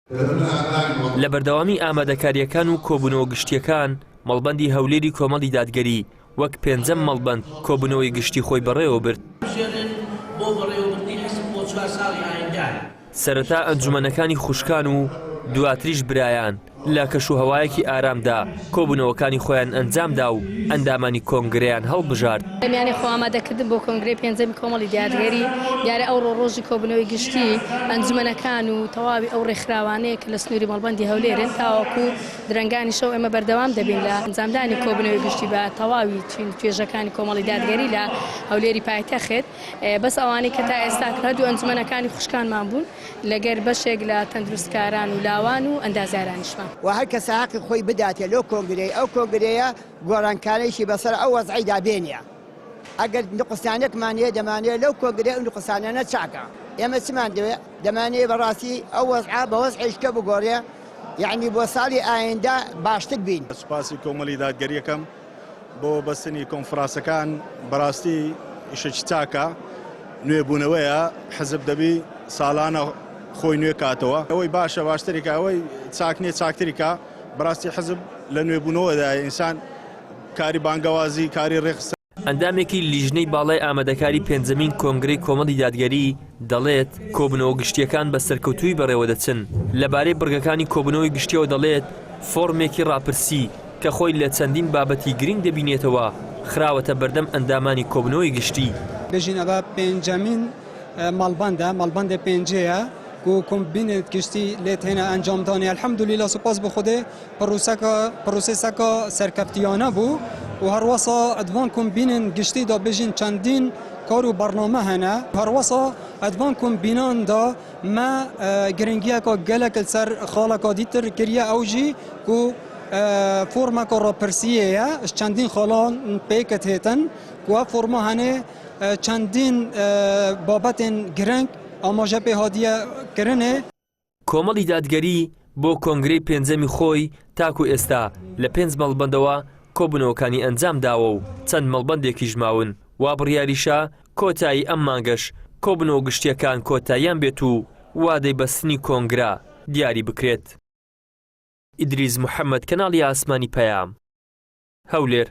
لە بەردەوامی ئامادەکارییەکان و کۆبوونەوە گشتییەکان، مەڵبەندی هەولێری کۆمەڵی دادگەری وەک پێنجەم مەڵبەند کۆبوونەوەی گشتی خۆی بەڕێوەبرد. سەرەتا ئەنجومەنەکانی خوشکان و دواتریش برایان لە کەشوهەوایەکی ئارامدا کۆبوونەوەکانی خۆیان ئەنجامدا و ئەندامانی کۆنگرەیان هەڵبژارد. لە میانەی خۆئامادەکردن بۆ کۆنگرەی پێنجەمی کۆمەڵی دادگەری، دیارە ئەوڕۆ ڕۆژی کۆبوونەوەی گشتی ئەنجومەنەکان و تەواوی ئەو ڕێکخراوانەیە کە لە سنووری مەڵبەندی هەولێرن، تاوەکو درەنگانی شەو ئێمە بەردەوام دەبین لە ئەنجامدانی کۆبوونەوەی گشتی بە تەواوی چین و توێژەکانی کۆمەڵی دادگەری لە هەولێری پایتەخت. بەس ئەوانەی کە تا ئێستا هەردوو ئەنجومەنەکانی خوشکانمان بوون لەگەر بەشێک لە تەندروستکاران و لاوان و ئەندازیارانیشمان. وە هەر کەسە هەقی خۆی بداتێ لەو کۆنگرەی ئەو کۆنگرەیە گۆڕانکاریی بەسەر ئەو وەزعەیدا بێنێ ئەگەر نوقسانێکمان هەیە دەمانەوێ لەو کۆنگرەی ئەو نوقسانانە چاکە ئێمە چمان دەوێ دەمانەوێ بەڕاستی ئەو وەزعە بە وەزعێکی کە بگۆڕێ یەعنی بۆ ساڵی ئایندە باشتر بین. سوپاسی کۆمەڵی دادگەری ئەکەم بۆ بەستنی کۆنفراسەکان بەڕاستی ئیشێکی چاکە نوێبوونەوەیە حزب دەبی ساڵانە خۆی نوێ کاتەوە ئەوەی باشە باشتریکە ئەوەی چاک نییە چاکتریکە بەڕاستی حزب لە نوێبوونەوەدایە ئینسان کاری بانگەوازی کاری ڕێکخستن ئەندامێکی لیژنەی باڵای ئامادەکاری پێنجەمین کۆنگرەی کۆمەڵی دادگەری دەڵێت، کۆبوونەوە گشتییەکان بە سەرکەوتوویی بەڕێوەدەچن. لەبارەی بڕگەکانی کۆبوونەوەی گشتییەوە دەڵێت، فۆڕمێکی ڕاپرسی کە خۆی لە چەندین بابەتی گرنگ دەبینێتەوە، خراوەتە بەردەم ئەندامانی کۆبوونەوەی گشتی. بژین ئەڤ پێنجەمین مەڵبەندە، مەڵبەندێ پێنجێیە کو کۆمبینێت گشتی لێ تێنە ئەنجامدانێ. الحمدللە سوپاس بۆ خودێ پڕوسەکە پڕوسێسەکە سەرکەفتیانە بوو و هەروەسا ئەدڤان کۆمبینن گشتی دا بژین چەندین کار و بەرنامە هەنە. هەروەسا ئەدڤان کۆمبینان دا مە گرنگیەکە گەلەک لەسەر خاڵەکە دیتر کریە ئەو ژی کو فۆرمەکە ڕاپرسیەیە چەندین خاڵان پێکت هێتن کو ئەو فۆرمە هەنێ چەندین بابەتێن گرنگ ئاماژە پێ هاتیە کرنێ. کۆمەڵی دادگەری بۆ کۆنگرەی پێنجەمی خۆی تاکو ئێستا لە پێنج مەڵبەندەوە کۆبوونەوەکانی ئەنجام داوە و چەند مەڵبەندێکیش ماون، وا بڕیاریشە کۆتایی ئەم مانگەش کۆبوونەوە گشتییەکان کۆتاییان بێت و وادەی بەستنی کۆنگرە دیاری بکرێت. ئیدریس محەمەد، کەناڵی ئاسمانی پەیام، هەولێر.